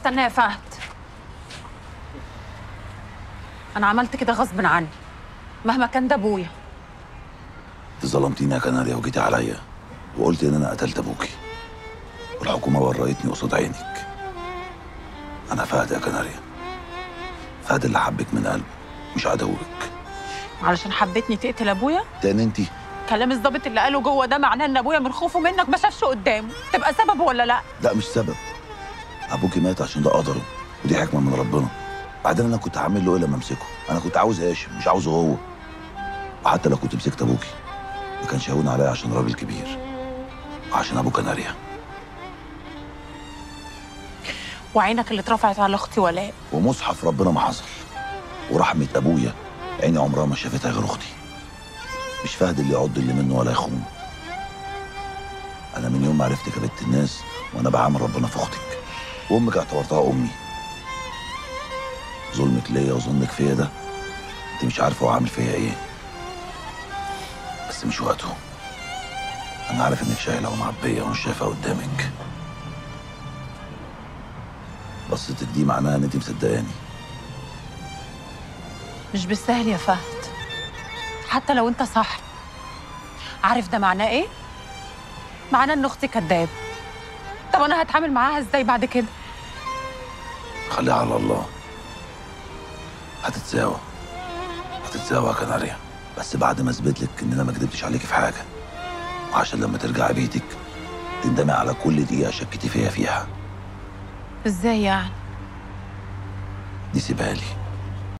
استنى يا فهد، انا عملت كده غصب عني، مهما كان ده ابويا. انت ظلمتيني يا كناريا وجيتي عليا وقلت ان انا قتلت ابوكي، والحكومة وريتني قصاد عينك. انا فهد يا كناريا، فهد اللي حبك من قلبه مش عدوك. علشان حبيتني تقتل ابويا؟ تاني انت كلام الظابط اللي قاله جوه ده معناه ان ابويا من خوفه منك ما شافش قدامه، تبقى سبب ولا لا؟ لا مش سبب. ابوكي مات عشان ده قدره، ودي حكمه من ربنا. بعدين انا كنت هعمل له ايه لما امسكه؟ انا كنت عاوز هاشم مش عاوزه هو. وحتى لو كنت مسكت ابوكي ما كانش هيهون عليا عشان راجل كبير، وعشان ابو كناريا. وعينك اللي اترفعت على اختي ولاء. ومصحف ربنا ما حصل، ورحمة ابويا عيني عمرها ما شافتها غير اختي. مش فهد اللي يعض اللي منه ولا يخون. انا من يوم ما عرفتك يا بنت الناس وانا بعامل ربنا في اختك، وامك اعتبرتها امي. ظلمك ليا وظنك فيا ده انت مش عارفه هو عامل فيا ايه، بس مش وقته. انا عارف انك شايله ومعبيه ومش شايفه قدامك. بصيتك دي معناها ان انت مصدقاني. مش بالسهل يا فهد، حتى لو انت صح. عارف ده معناه ايه؟ معناه ان اختي كداب. طب انا هتعامل معاها ازاي بعد كده؟ خليها على الله. هتتساوى، هتتساوى يا كناريا، بس بعد ما اثبت لك ان انا ما كدبتش عليكي في حاجة، وعشان لما ترجعي بيتك تندمي على كل دقيقة شكيتي فيها. ازاي يعني؟ دي سيبها لي.